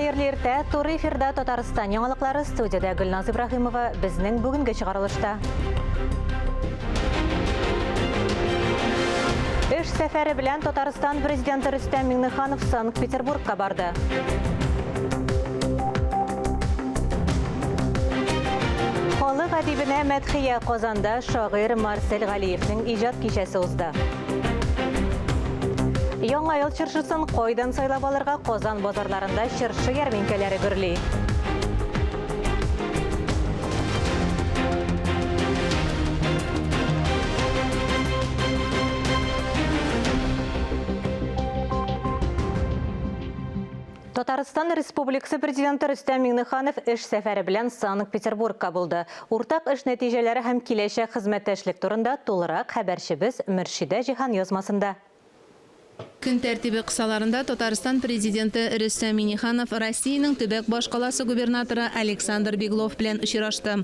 Хәерле иртә! Туры эфирда Татарстан яңалыклары студиядә Гөлназ Ибраһимова безнең бүгенге чыгарылышта. Эш сәфәре белән Татарстан президенты Рөстәм Миңнеханов Санкт-Петербургка барды. Халык әдибенә мәдхия Казанда шагыйрь Марсель Галиевнең иҗат кичәсе узды. Яңа ел чыршысын кайдан сайлап алырга Казан базарларында чыршы ярминкәләре гөрли. Татарстан Республикасы Президенты Рөстәм Миңнеханов эш сәфәре белән Санкт-Петербургка булды. Уртак эш нәтиҗәләре һәм киләчәк хезмәттәшлек турында тулырак хәбәрчебез Мөршидә Җиһан язмасында. Көн тәртибе кысаларында Татарстан Президенты Рөстәм Миңнеханов Россиянең төбәк башкаласы губернаторы Александр Беглов белән очрашты.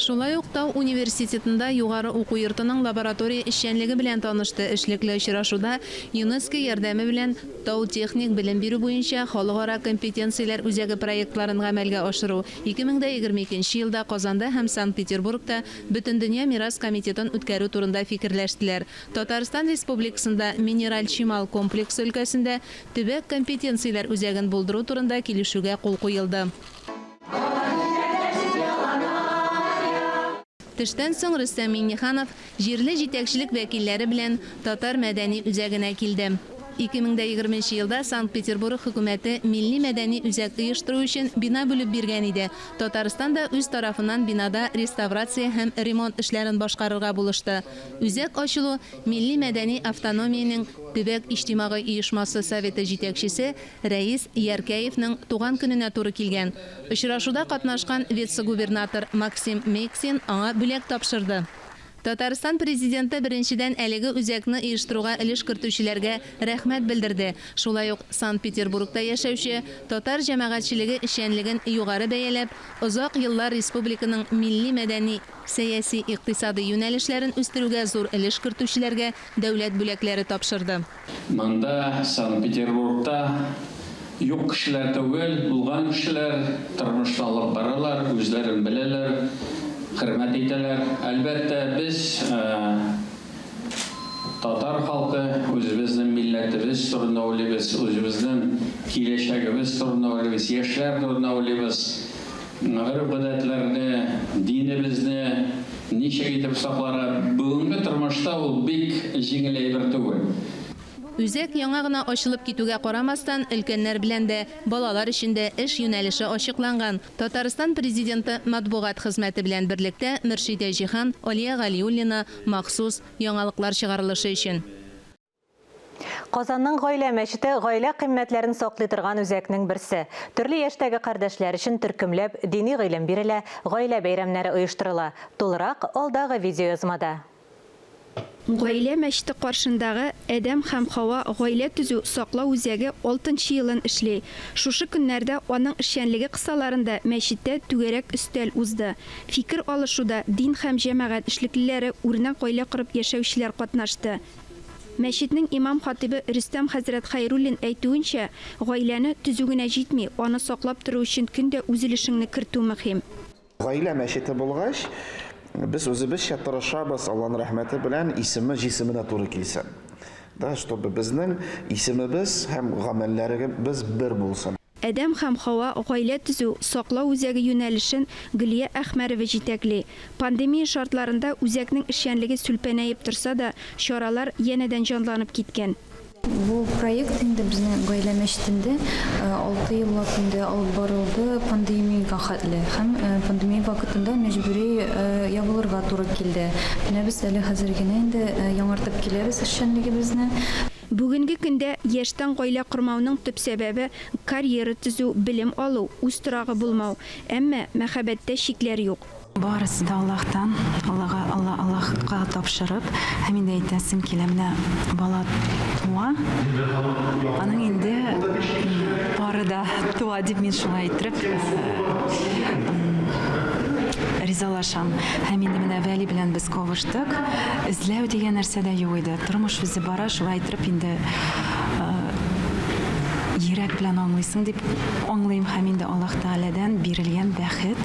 Шулай ук Тау университетында югары уку йортының лаборатория эшчәнлеге белән танышты. Эшлекле очрашуда ЮНЕСКО ярдәме белән Тау-техник белем бирү буенча халыкара компетенцияләр үзәге проектларын гамәлгә ашыру, 2022 нче елда Казанда һәм Санкт-Петербургта Бөтендөнья мирас комитетын үткәрү турында фикерләштеләр. Татарстан Республикасында минераль чимал комплексы өлкәсендә төбәк компетенцияләр үзәген булдыру турында килешүгә кул куелды. Төштән соң Рөстәм Миңнеханов җирле җитәкчелек вәкилләре белән Татар мәдәни үзәгенә килде. 2020 нче елда Санкт-Петербург хөкүмәте милли-мәдәни үзәк оештыру өчен бина бүлеп биргән иде. Татарстан да үз тарафыннан бинада реставрация һәм ремонт эшләрен башкарырга булышты. Үзәк ачылу милли-мәдәни автономиянең төбәк иҗтимагый оешмасы советы җитәкчесе Рәис Яркәевның туган көненә туры килгән. Очрашуда катнашкан вице-губернатор Максим Мексин аңа бүләк тапшырды. Татарстан Президенты беренчедән әлеге үзәкне оештыруга өлеш кертүчеләргә рәхмәт белдерде, шулай ук Санкт-Петербургта яшәүче татар җәмәгатьчелеге эшчәнлеген югары бәяләп, озак еллар республиканың милли-мәдәни, сәяси-икътисадый юнәлешләрен үстерүгә зур өлеш кертүчеләргә дәүләт бүләкләре тапшырды. Монда, Санкт-Петербургта, юк кешеләр түгел, булган кешеләр, тормышны алып баралар, үзләрен беләләр, хөрмәт итәләр. Әлбәттә, без, татар халкы, үзебезнең милләтебез турында уйлыйбыз, үзебезнең киләчәгебез турында уйлыйбыз, яшьләр турында уйлыйбыз. Гореф-гадәтләрне, динебезне ничек итеп сакларга, бүгенге тормышта ул бик җиңел әйбер түгел. Үзәк яңа гына ачылып китүгә карамастан, өлкәннәр белән дә, балалар өчен дә эш юнәлеше ачыкланган. Татарстан Президенты матбугат хезмәте белән берлектә Мөршидә Җиһан, Алия Галиуллина, махсус, яңалыклар чыгарылышы өчен. Казанның Гаилә мәчете гаилә кыйммәтләрен саклый торган үзәкнең берсе. Төрле яшьтәге кардәшләр өчен төркемләп дини гыйлем бирелә, гаилә бәйрәмнәре оештырыла. Тулырак, алдагы видеоязмада. Гаилә мәчете каршындагы Адәм һәм Хава гаилә төзү, саклау үзәге алтынчы елын эшли. Шушы көннәрдә аның эшчәнлеге кысаларында мәчеттә түгәрәк өстәл узды. Фикер алышуда дин һәм җәмәгать эшлеклеләре, үрнәк гаилә корып яшәүчеләр катнашты. Мәчетнең имам-хатыйбы Рөстәм хәзрәт Хәйруллин әйтүенчә, гаиләне төзү генә җитми, аны саклап тору өчен көн дә үз өлешеңне кертү мөһим. Гаилә мәчете булгач, без үзебезчә тырышабыз, Алланың рәхмәте белән, исеме җисеменә туры килсен. Да, чтобы безнең исемебез һәм гамәлләребез бер булсын. Адәм һәм Хава гаилә төзү, саклау үзәге юнәлешен Гөлия Әхмәрова җитәкли. Пандемия шартларында үзәкнең эшчәнлеге сүлпәнәеп торса да, чаралар янәдән җанланып киткән. Бу проект инде безнең Гаилә мәчетендә алты еллап инде алып барылды пандемиягә хәтле һәм пандемия вакытында мәҗбүри ябылырга туры килде. Менә без әле хәзер генә инде яңартып киләбез эшчәнлегебезне. Бүгенге көндә яшьтән гаилә кормауның төп сәбәбе, карьера төзү, белем алу, үз торагы булмау. Әмма мәхәббәттә чикләр юк. Барысы да Аллаһтан, Аллага, Алла, Аллаһка тапшырып, һәм инде әйтәсем килә, менә бала туа, аның инде пары да туа дип мин шулай иттереп ризалашам. Һәм инде менә Вәли белән без кавыштык. Эзләү дигән нәрсә дә юк иде. Тормыш үзе бара, шулай иттереп инде йөрәк Йөрәк белән аңлыйсың дип аңлыйм һәм инде Аллаһ Тәгаләдән бирелгән бәхет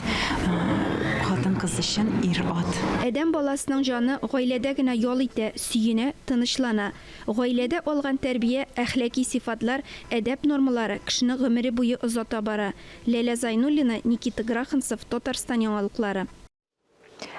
хатын-кыз өчен ир-ат. Адәм баласының җаны гаиләдә генә ял итә, сөенә, тынычлана. Гаиләдә алган тәрбия, әхлаки сыйфатлар, әдәп нормалары кешене гомере буе озата бара. Ләлә Зайнуллина, Никита Граханцев, Татарстан яңалыклары.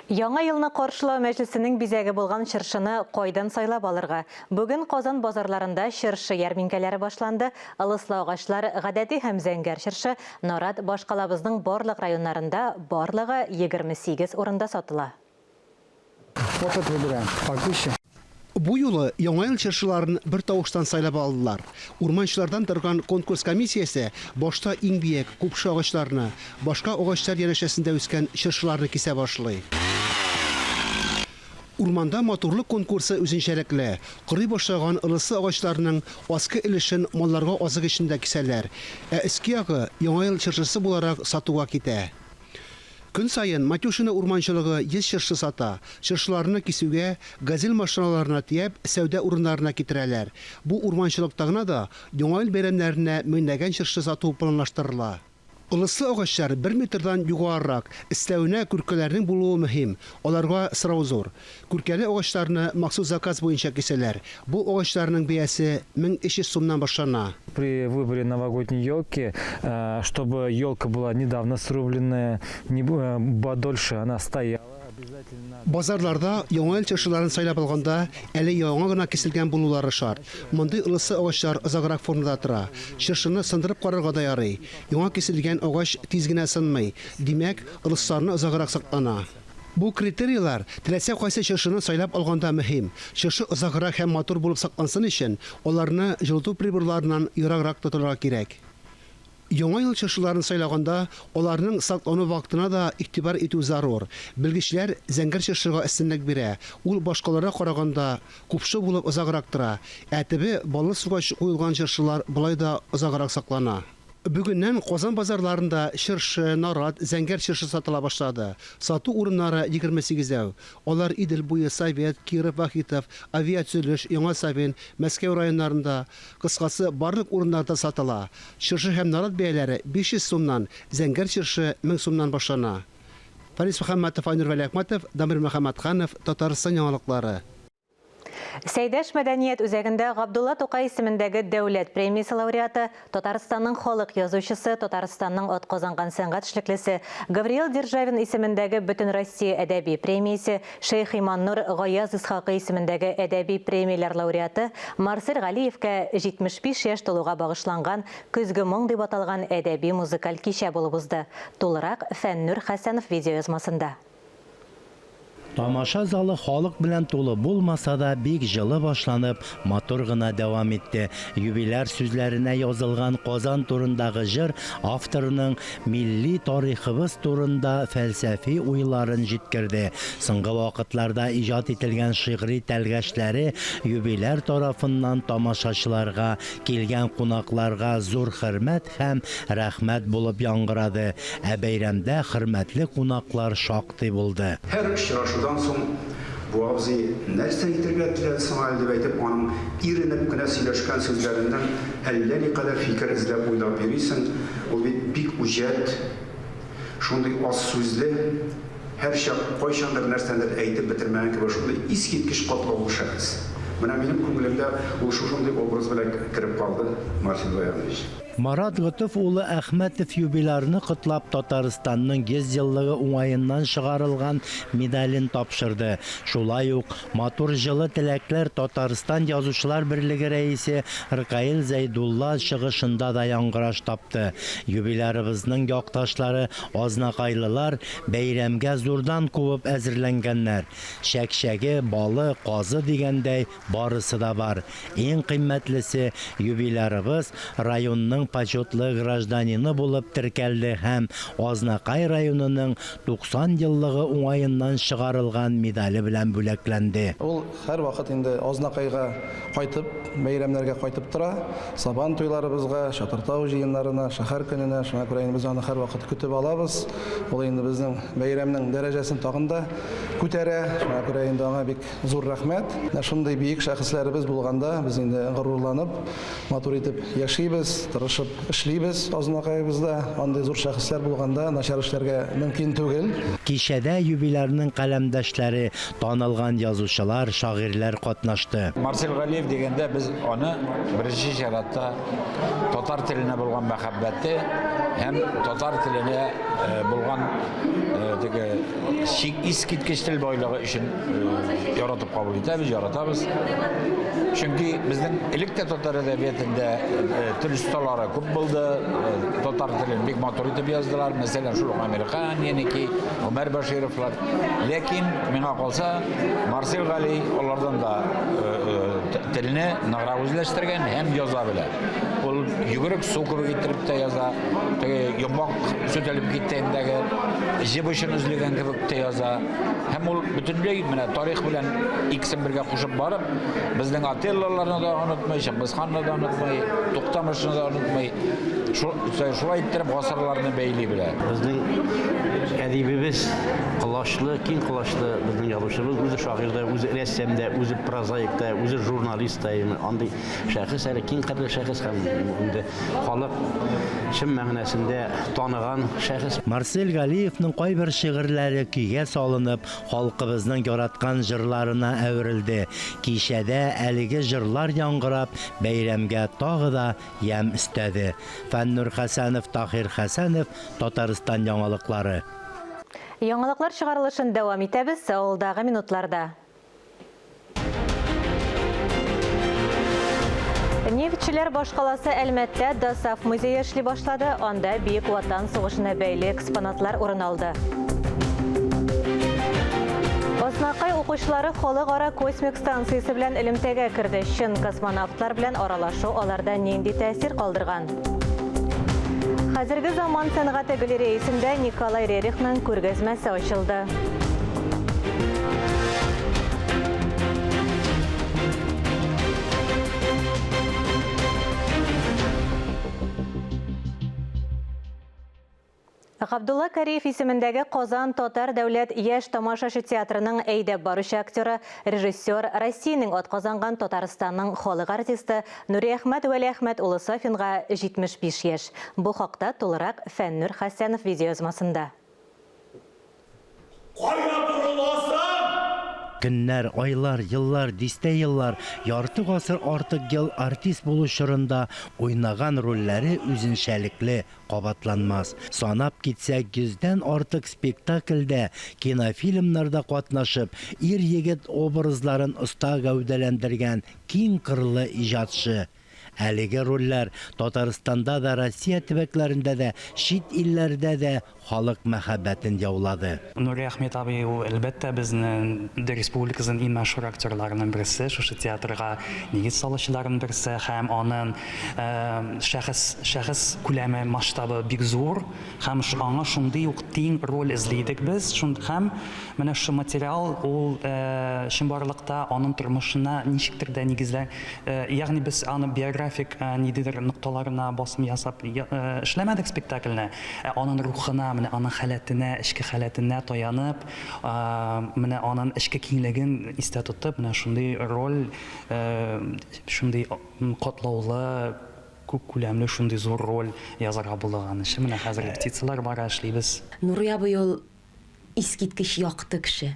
Яңа елны каршылау мәҗлесенең бизәге булган чыршыны кайдан сайлап алырга? Бүген Казан базарларында чыршы ярминкәләре башланды. Ылыслы агачлар, гадәти һәм зәңгәр чыршы, нарат башкалабызның барлык районнарында барлыгы 28 урында сатыла. Вот это выбираем, погуще. Бу юлы Яңа ел чыршыларын бер тавыштан сайлап алдылар. Урманчылардан торган конкурс комиссиясе башта иң биек, купшы агачларны, башка агачлар янәшәсендә үскән чыршыларны кисә башлый. Урманда матурлык конкурсы үзенчәлекле. Корый башлаган ылыслы агачларның аскы өлешен малларга азык өчен дә кисәләр, ә өске ягы Яңа ел чыршысы буларак сатуга китә. Көн саен Матюшино урманчылыгы 100 чыршы сата. Чыршыларны кисүгә, Газель машиналарына төяп, сәүдә урыннарына китерәләр. Бу урманчылыкта гына да Яңа ел бәйрәмнәренә меңләгән чыршы сату планлаштырыла. Ылыслы агачлар бер метрдан югарырак, өстәвенә күркәләрнең булуы мөһим, аларга сорау зур. Күркәле агачларны махсус заказ буенча кисәләр. Бу агачларның бәясе 1300 сумнан башлана. При выборе новогодней елки, чтобы елка была недавно срубленная, не подольше она стояла. Базарларда Яңа ел чыршыларын сайлап алганда, әле яңа гына киселгән булулары шарт. Мондый ылыслы агачлар озаграк формада тора. Чыршыны сындырып карарга да ярый. Яңа киселгән агач тиз генә сынмый. Димәк, ылысларны озаграк саклана. Бу критерийлар теләсә кайсы чыршыны сайлап алганда мөһим. Чыршы озаграк һәм матур булып саклансын өчен, аларны җылыту приборларыннан ераграк тотарга кирәк. Яңа ел чыршыларын сайлаганда, аларның саклану вакытына да игътибар итү зарур. Белгечләр зәңгәр чыршыга өстенлек бирә, ул башкаларга караганда купшы булып озаграк тора, ә төбе баллы суга куелган чыршылар болай да озаграк саклана. Бүгеннән Казан базарларында чыршы, нарат, зәңгәр чыршы сатыла башлады. Сату урыннары 28 әү. Алар Идел буе, Совет, Киров, Вахитов, Авиатөзелеш, Яңа Савин, Мәскәү районнарында, кыскасы, барлык урыннарда сатыла. Чыршы һәм нарат бәяләре 500 сумнан, зәңгәр чыршы 1000 сумнан башлана. Фарис Мөхәммәтов, Айнур Вәлиәхмәтов, Дамир Мөхәммәтханов, Татарстан яңалыклары. Сәйдәш мәдәният үзәгендә Габдулла Тукай исемендәге дәүләт премиясе лауреаты, Татарстанның халык язучысы, Татарстанның атказанган сәнгать эшлеклесе, Гавриил Державин исемендәге Бөтенроссия әдәби премиясе, Шәйхи Маннур Гаяз Исхакый исемендәге әдәби премияләр лауреаты Марсель Галиевкә 75 яшь тулуга багышланган Көзге моң дип аталган әдәби-музыкаль кичә булып узды. Тулырак Фәннүр Хәсәнов видеоязмасында. Тамаша залы халык белән тулы булмаса да, бик җылы башланып, матур гына дәвам итте. Юбиляр сүзләренә язылган Казан турындагы җыр авторының милли тарихыбыз турында фәлсәфи уйларын җиткерде. Соңгы вакытларда иҗат ителгән шигъри тәлгәшләре юбиляр тарафыннан тамашачыларга, килгән кунакларга зур хөрмәт һәм рәхмәт булып яңгырады. Ә бәйрәмдә хөрмәтле кунаклар шактый булды. Һәр очрашудан соң, бу абзый нәрсә әйтергә теләде соң әле дип әйтеп, аның иренеп кенә сөйләшкән сүзләреннән әллә никадәр фикер эзләп уйлап йөрисең. Ул бит бик үҗәт, шундый аз сүзле, һәрчак кайчандыр нәрсәнедер әйтеп бетермәгән кебек шундый искиткеч катлаулы шәхес. Менә минем күңелемдә ул шушындый образ белән кереп калды, Марсель Баянович. Марат Готыф улы Әхмәтов юбилярны котлап Татарстанның 100 еллыгы уңаеннан чыгарылган медален тапшырды. Шулай ук матур җылы теләкләр Татарстан Язучылар берлеге рәисе Ркаил Зәйдулла чыгышында да яңгыраш тапты. Юбилярыбызның якташлары азнакайлылар бәйрәмгә зурдан кубып әзерләнгәннәр. Чәкчәге, балы, казы дигәндәй барысы да бар. Иң кыйммәтлесе юбилярыбыз районның почетлы гражданины булып теркәлде һәм Азнакай районының 90 еллыгы уңаеннан чыгарылган медале белән бүләкләнде. Ул һәрвакыт инде Азнакайга кайтып, бәйрәмнәргә кайтып тора. Сабан туйларыбызга, Чатыртау җыеннарына, шәһәр көненә, шуңа күрә инде без аны һәрвакыт көтеп алабыз. Ул инде безнең бәйрәмнең дәрәҗәсен тагын да күтәрә. Шуңа күрә инде аңа бик зур рәхмәт. Менә шундый бөек шәхесләребез булганда без инде горурланып, матур итеп яшибез, тырышып эшлибез Азнакаебызда. Андый зур шәхесләр булганда начар эшләргә мөмкин түгел. Кичәдә юбилярның каләмдәшләре, танылган язучылар, шагыйрьләр катнашты. Марсель Галиев дигәндә без аны беренче чиратта татар теленә булган мәхәббәте һәм татар теленә булган теге чик искиткеч тел байлыгы өчен яратып кабул итәбез, яратабыз. Чөнки безнең элек тә татар әдәбиятында тел осталары күп булды, татар телен бик матур итеп яздылар. Мәсәлән, шул ук Әмирхан Еники, Гомәр Башировлар. Ләкин миңа калса, Марсель Гали алардан да телне ныграк үзләштергән һәм яза белә. Ул йөгерек су кебек иттереп тә яза, теге йомгак сүтелеп киткәндәге җеп очын өзелгән кебек тә яза. Һәм ул бөтенләй менә тарих белән икесен бергә кушып барып, безнең Отеллоларны да онытмый, Чыңгызханны да онытмый, Туктамышны да онытмый. Шулай иттереп гасырларны бәйли белә. Безнең әдибебез колачлы, киң колачлы безнең язучыбыз, үзе шагыйрь дә, үзе рәссам да, үзе прозаик та, үзе журналист та, андый шәхес әле киң кырлы шәхес һәм инде халык чын мәгънәсендә таныган шәхес. Марсель Галиевның кайбер шигырьләре көйгә салынып, халкыбызның яраткан җырларына әверелде. Кичәдә әлеге җырлар яңгырап, бәйрәмгә тагы да ямь өстәде. Фәннур Хәсәнов, Таһир Хәсәнов, Татарстан яңалыклары. Яңалыклар чыгарылышын дәвам итәбез алдагы минутларда. Нефтьчеләр башкаласы Әлмәттә ДОСААФ музее эшли башлады. Анда Бөек Ватан сугышына бәйле экспонатлар урын алды. Азнакай укучылары халыкара космик станциясе белән элемтәгә керде. Чын космонавтлар белән аралашу аларда нинди тәэсир калдырган? Хәзерге заман сәнгате галереясендә Николай Рерихның күргәзмәсе ачылды. Габдулла Кариев исемендәге Казан татар дәүләт яшь тамашачы театрының әйдәп баручы актеры, режиссер, Россиянең атказанган Татарстанның халык артисты Нуриәхмәт Вәлиәхмәт улы Сафинга 75 яшь. Бу хакта тулырак Фәннүр Хәсәнов видеоязмасында. Кая борыласың? Көннәр, айлар, еллар, дистә еллар, ярты гасыр артык ел артист булу чорында уйнаган рольләре үзенчәлекле, кабатланмас. Санап китсәк, йөздән артык спектакльдә, кинофильмнарда катнашып, ир-егет образларын оста гәүдәләндергән киң кырлы иҗатчы. Әлеге рольләр Татарстанда да, Россия төбәкләрендә дә, чит илләрдә дә халык мәхәббәтен яулады. Нури Әхмәт абый ул, әлбәттә, безнең республикабызның иң мәшһүр актерларының берсе, шушы театрга нигез салучыларның берсе һәм аның шәхес, шәхес күләме, масштабы бик зур һәм аңа шундый ук тиң роль эзли идек без. Һәм менә шушы материал ул чынбарлыкта аның тормышына ничектер дә нигезлән, Ягъни без аны биографик ниндидер нокталарына басым ясап эшләмәдек спектакльне, ә анын рухына, менә аның халәтенә, эчке халәтенә таянып, менә анын эчке киңлеген истә тотып, менә шундый роль, шундый катлаулы, күп күләмле шундый зур роль язарга булдык анысы. Менә хәзер репетицияләр бара, эшлибез. Нурый абый ул искиткеч якты кеше.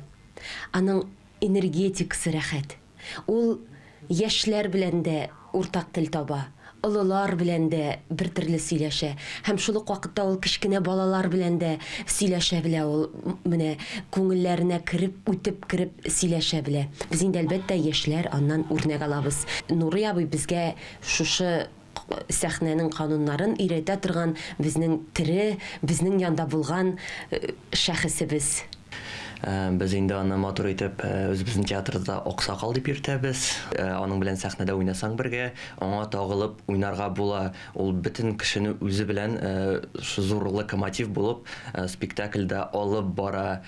Аның энергетикасы рәхәт. Ул яшьләр белән дә уртак тел таба, олылар белән дә бертөрле сөйләшә һәм шул ук вакытта ул кечкенә балалар белән дә сөйләшә белә, ул менә күңелләренә кереп, үтеп кереп сөйләшә белә. Без инде, әлбәттә, яшьләр аннан үрнәк алабыз. Нурый абый безгә шушы сәхнәнең кануннарын өйрәтә торган безнең тере, безнең янда булган шәхесебез. Без инде аны матур итеп үзебезнең театрда Аксакал дип йөртәбез. Аның белән сәхнәдә уйнасаң бергә, аңа тагылып уйнарга була. Ул бөтен кешене үзе белән зур локомотив булып спектакльдә алып бара.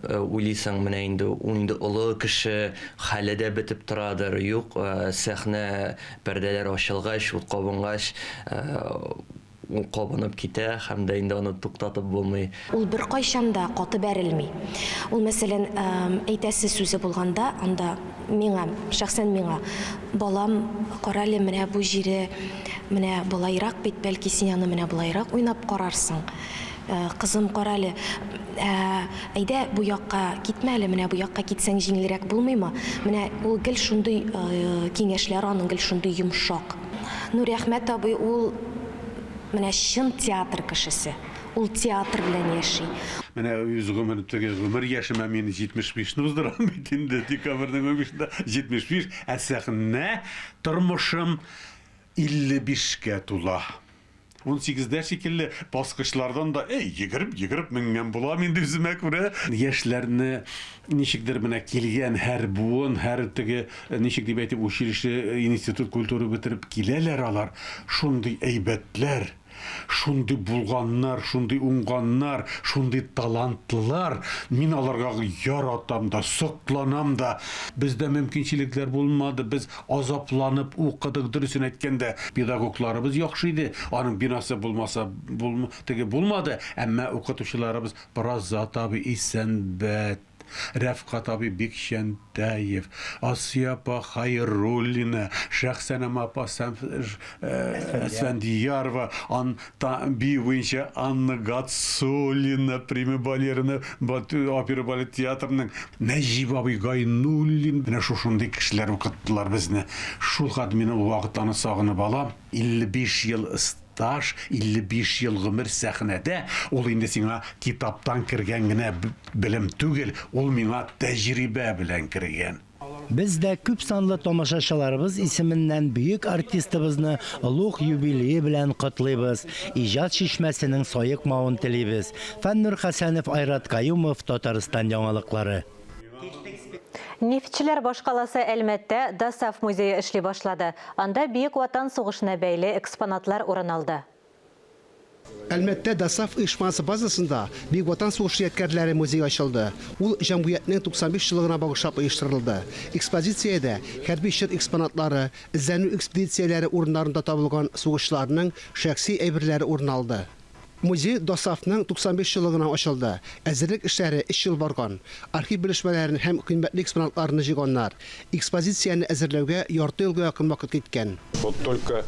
Уйлыйсың, менә инде ул инде олы кеше, хәле дә бетеп торадыр. Юк, сәхнә Пәрдәләр ачылгач, ут кабынгач, ул кабынып китә һәм дә инде аны туктатып булмый. Ул беркайчан да каты бәрелми. Ул, мәсәлән, әйтәсе сүзе булганда, анда миңа, шәхсән миңа, Балам, карале, менә бу җире менә болайрак бит, бәлки син аны менә болайрак уйнап карарсың. Кызым, карале, әйдә бу якка китмә әле, менә бу якка китсәң җиңелрәк булмыймы? Менә ул гел шундый киңәшләре аның гел шундый йомшак. Нуриәхмәт абый ул менә чын театр кешесе. Ул театр белән яши. Менә үз гомер, теге гомер яшемә мин 75 не уздырам бит инде, декабрьнең унбишендә 75, ә сәхнә тормышым 55 кә тула. Унсигездә шикелле баскычлардан да, әй, йөгереп-йөгереп менгән булам инде үземә күрә. Яшьләрне ничектер менә килгән һәр буын, һәр теге, ничек дип әйтим, училище, институт культуры бетереп киләләр алар, шундый әйбәтләр. Шундый булганнар, шундый уңганнар, шундый талантлылар. Мин аларга яратам да, сокланам да. Бездә мөмкинчелекләр булмады, без азапланып укыдык, дөресен әйткәндә. Педагогларыбыз яхшы иде, аның бинасы булмаса, булм, теге булмады, әмма укытучыларыбыз Празат абый Исәнбәт, Рәфкать абый Бикчәнтәев, Асия апа Хәйруллина, Шәхсәнәм апа Әсфәндиярова, ан, та, бию буенча Анна Гацуллина, прима балерина опера балет театрының Нәҗип абый Гайнуллин, менә шушындый кешеләр укыттылар безне. Шул хәтле мин ул вакытларны сагынып алам. 55 ел Стаж, 55 ел гомер сәхнәдә, ул инде сиңа китаптан кергән генә белем түгел, ул миңа тәҗрибә белән кергән. Без дә күпсанлы тамашачыларыбыз исеменнән бөек артистыбызны олуг юбилее белән котлыйбыз, иҗат чишмәсенең саекмавын телибез. Фәннур Хәсәнов, Айрат Каюмов, Татарстан яңалыклары. Нефтьчеләр башкаласы Әлмәттә ДОСААФ музее эшли башлады. Анда Бөек Ватан сугышына бәйле экспонатлар урын алды. Әлмәттә ДОСААФ оешмасы базасында Бөек Ватан сугышы ядкәрләре музее ачылды. Ул җәмгыятьнең 95 еллыгына багышлап оештырылды. Экспозициядә хәрби чор экспонатлары, эзләнү экспедицияләре урыннарында табылган сугышчыларның шәхси әйберләре урын алды. Музей ДОСААФның 95 еллыгына ачылды. Әзерлек эшләре өч ел барган. Архив белешмәләрен һәм кыйммәтле экспонатларны җыйганнар. Экспозицияне әзерләүгә ярты елга якын вакыт киткән. Вот только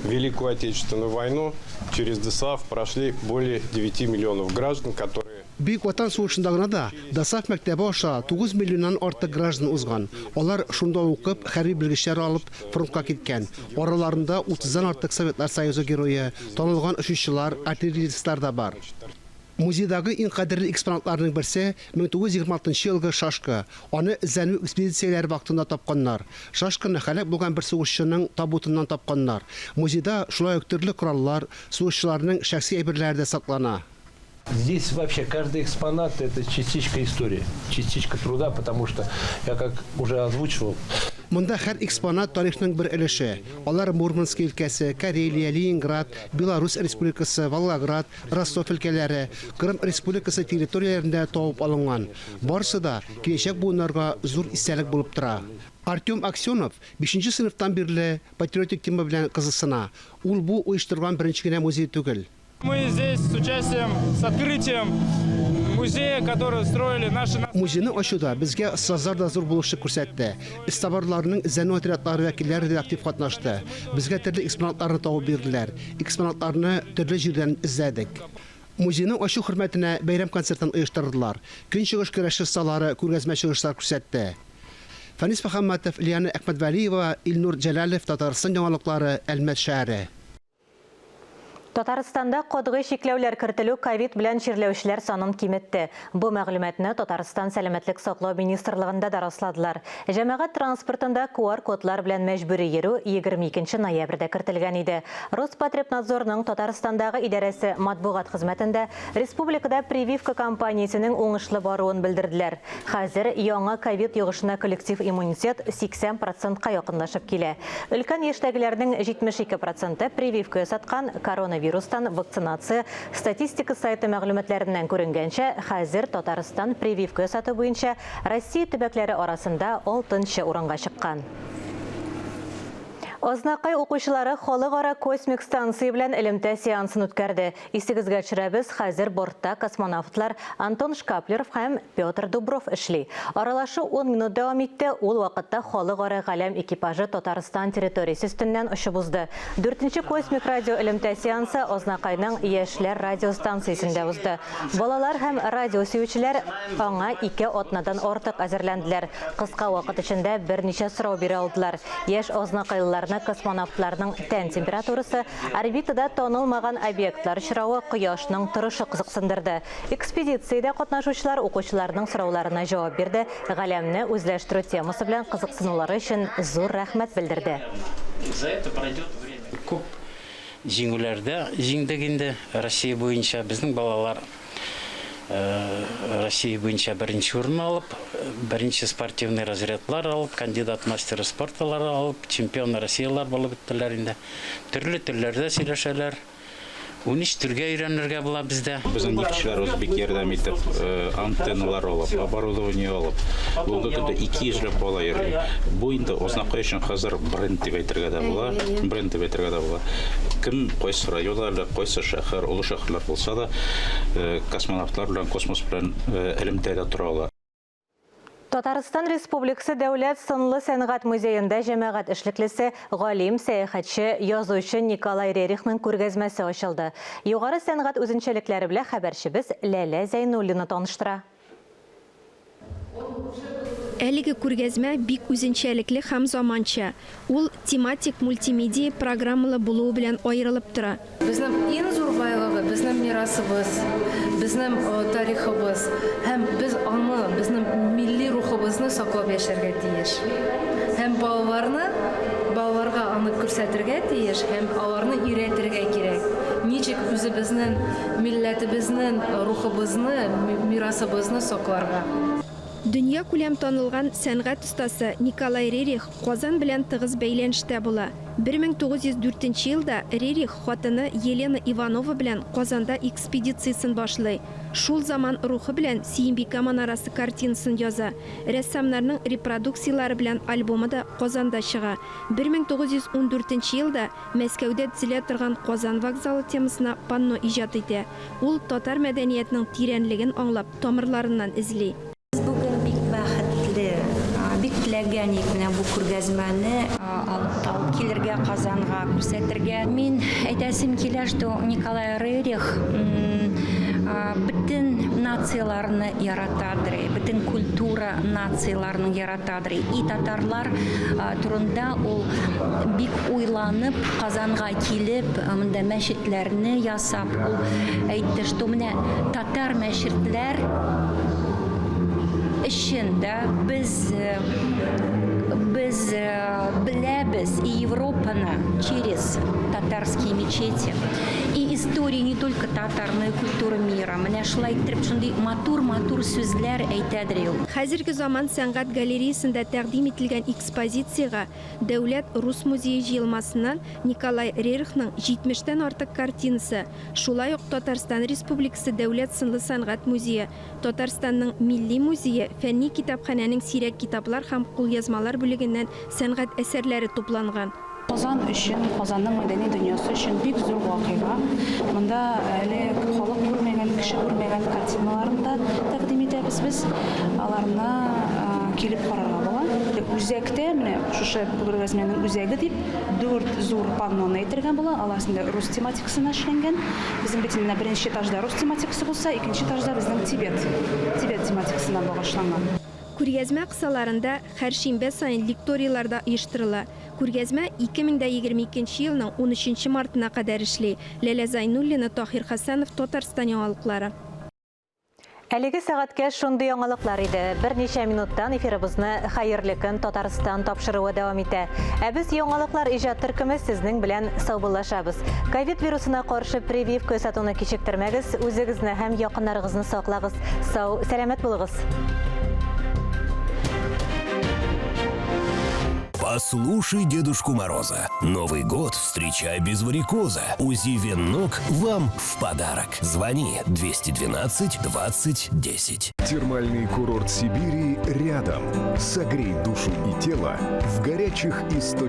Великую Отечественную войну через ДОСААФ прошли более девяти миллионов граждан, которые. Бөек Ватан сугышында гына да ДОСААФ мәктәбе аша 9 миллионнан артык граждан узган. Алар шунда укып, хәрби белгечләр алып, фронтка киткән. Араларында утыздан артык Советлар Союзы Герое, танылган очучылар, артиллеристлар да бар. Музейдагы иң кадерле экспонатларның берсе, 1926 елгы шашка. Аны эзләнү экспедицияләре вакытында тапканнар. Шашканы һәлак булган бер сугышчының табутыннан тапканнар. Музейда шулай ук төрле кораллар, сугышчыларның шәхси әйберләре дә саклана. Здесь вообще каждый экспонат – это частичка истории, частичка труда, потому что я как уже озвучивал. Монда һәр экспонат тарихның бер өлеше. Алар Мурманск өлкәсе, Карелия, Ленинград, Беларусь Республикасы, Волгоград, Ростов өлкәләре, Крым Республикасы территорияләрендә табып алынган. Барысы да киләчәк буыннарга зур истәлек булып тора. Артем Аксенов бишенче сыйныфтан бирле патриотик тема белән кызыксына. Ул бу оештырган беренче генә музей түгел. Мы здесь с участием, с открытием музея, который строили наши... Музейны ачуда безгә остазлар да зур булышлык күрсәтте. Эзтабарларның эзләнү отрядлары вәкилләре дә актив катнашты. Безгә төрле экспонатларны табып бирделәр. Экспонатларны төрле җирдән эзләдек. Музейны ачу хөрмәтенә бәйрәм концертын оештырдылар. Көнчыгыш көрәш осталары күргәзмә чыгышлар күрсәтте. Фәнис Мөхәммәтов, Лиана Әхмәтвәлиева, Илнур Җәләлов, Татарстан яңалыклары, Әлмәт шәһәре. Татарстанда катгый чикләүләр кертелү ковид белән чирләүчеләр санын киметте. Бу мәгълүматны Татарстан Сәламәтлек саклау министрлыгында да расладылар. Җәмәгать транспортында QR-кодлар белән мәҗбүри йөрү 22 ноябрьдә кертелгән иде. Роспотребнадзорның Татарстандагы идарәсе матбугат хезмәтендә республикада прививка кампаниясенең уңышлы баруын белдерделәр. Хәзер яңа ковид йогышына коллектив иммунитет 80 процентка якынлашып килә. Өлкән яшьтәгеләрнең 72 проценты прививка ясаткан коронавирустан вакцинация статистика сайты мәгълүматларыннан күренгәнчә, хәзер Татарстан прививка ясату буенча Россия төбәкләре арасында алтынчы урынга чыккан. Азнакай укучылары халыкара космик станция белән элемтә сеансын үткәрде. Исегезгә төшерәбез, хәзер бортта космонавтлар Антон Шкаплеров һәм Петр Дубров эшли. Аралашу 10 минут дәвам итте, ул вакытта халыкара галәм экипажы Татарстан территориясе өстеннән очып узды. Дүртенче космик радиоэлемтә сеансы Азнакайның Яшьләр радиостанциясендә узды. Балалар һәм радио сөючеләр аңа ике атнадан артык әзерләнделәр. Кыска вакыт эчендә берничә сорау бирә алдылар. Яшь азнакайлыларны космонавтларның тән температурасы, орбитада танылмаган объектлар очравы, кояшның торышы кызыксындырды. Экспедициядә катнашучылар укучыларның сорауларына җавап бирде, галәмне үзләштерү темасы белән кызыксынулары өчен зур рәхмәт белдерде. За это пройдет время. Күп җиңүләрдә җиңдек инде Россия буенча. Безнең балалар Россия буенча беренче урын алып, беренче спортивный разрядлар алып, кандидат мастера спорталар алып, чемпион Россиялар булып беттеләр инде. Төрле телләрдә сөйләшәләр. 13 телгә өйрәнергә була бездә. Безнең нефтьчеләребез бик ярдәм итеп, антенналар алып, оборудование алып, бүгенге көндә 200 ләп бала йөри. Бу инде Азнакай өчен хәзер бренд дип әйтергә дә була. Бренд дип әйтергә дә була. Кем кайсы район әле, кайсы шәһәр, олы шәһәрләр булса да, космонавтлар белән, космос белән элемтәдә тора ала. Татарстан Республикасы Дәүләт сынлы сәнгать музеенда җәмәгать эшлеклесе, галим, сәяхәтче, язучы Николай Рерихның күргәзмәсе ачылды. Югары сәнгать үзенчәлекләре белән хәбәрчебез Ләлә Зәйнуллина таныштыра. Әлеге күргәзмә бик үзенчәлекле һәм заманча. Ул тематик мультимедиа программалы булуы белән аерылып тора. Безнең иң зур байлыгы, безнең мирасыбыз, безнең тарихыбыз. Һәм без аны, безнең милли рухыбызны саклап яшәргә тиеш. Һәм балаларны, балаларга аны күрсәтергә тиеш һәм аларны өйрәтергә кирәк. Ничек үзебезнең милләтебезнең рухыбызны, мирасыбызны сакларга. Дөньякүләм танылган сәнгать остасы Николай Рерих Казан белән тыгыз бәйләнештә була. 1904 елда Рерих хатыны Елена Иванова белән Казанда экспедициясен башлый. Шул заман рухы белән Сөембикә манарасы картинасын яза. Рәссамнарның репродукцияләре белән альбомы да Казанда чыга. 1914 елда Мәскәүдә төзелә торган Казан вокзалы темасына панно иҗат итә. Ул татар мәдәниятының тирәнлеген аңлап, тамырларыннан эзли. Без бүген бик бәхетле, бик теләгән идек менә бу күргәзмәне алып килергә Казанга, күрсәтергә. Мин әйтәсем килә, что Николай Рерих бөтен нацияләрне яратадыр, бөтен культура нацияләрен яратадыр. И татарлар турында ул бик уйланып, Казанга килеп, монда мәчетләрне ясап, ул әйтте, что менә татар мәчетләр өчен дә без без беләбез и Европаны через татарские мечети и историю не только татар, но и культуру мира. Менә шулай иттереп шундый матур-матур сүзләр әйтәдер ул. Хәзерге заман сәнгать галереясында тәкъдим ителгән экспозициягә Дәүләт рус музее җыелмасыннан Николай Рерихның 70 тән артык картинасы, шулай ук Татарстан Республикасы Дәүләт сынлы сәнгать музее, Татарстанның Милли музее, фәнни китапханәнең сирәк китаплар һәм кулъязмалар бүлегеннән сәнгать әсәрләре тупланган. Казан өчен, Казанның мәдәни дөньясы өчен бик зур вакыйга. Монда әле халык күрмәгән, кеше күрмәгән картиналарны да тәкъдим итәбез без. Аларны килеп карарга була. Үзәктә, менә шушы күргәзмәнең үзәге дип, дүрт зур панноны әйтергә була. Алар инде рус тематикасына эшләнгән. Безнең бит менә беренче этажда рус тематикасы булса, икенче этажда безнең Тибет, Тибет тематикасына багышланган. Күргәзмә кысаларында һәр шимбә саен лекторийлар да оештырыла. Күргәзмә 2022 елның унөченче мартына кадәр эшли. Ләлә Зайнуллина, Таһир Хәсәнов, Татарстан яңалыклары. Әлеге сәгатькә шундый яңалыклар иде. Берничә минуттан эфирыбызны Хәерле көн, Татарстан тапшыруы дәвам итә. Ә без яңалыклар иҗат төркеме сезнең белән саубуллашабыз. Ковид вирусына каршы прививка ясатуны кичектермәгез, үзегезне һәм якыннарыгызны саклагыз. Сау, сәламәт булыгыз! Послушай Дедушку Мороза. Новый год встречай без варикоза. УЗИ вен ног вам в подарок. Звони 212 20 10. Термальный курорт Сибири рядом. Согрей душу и тело в горячих источниках.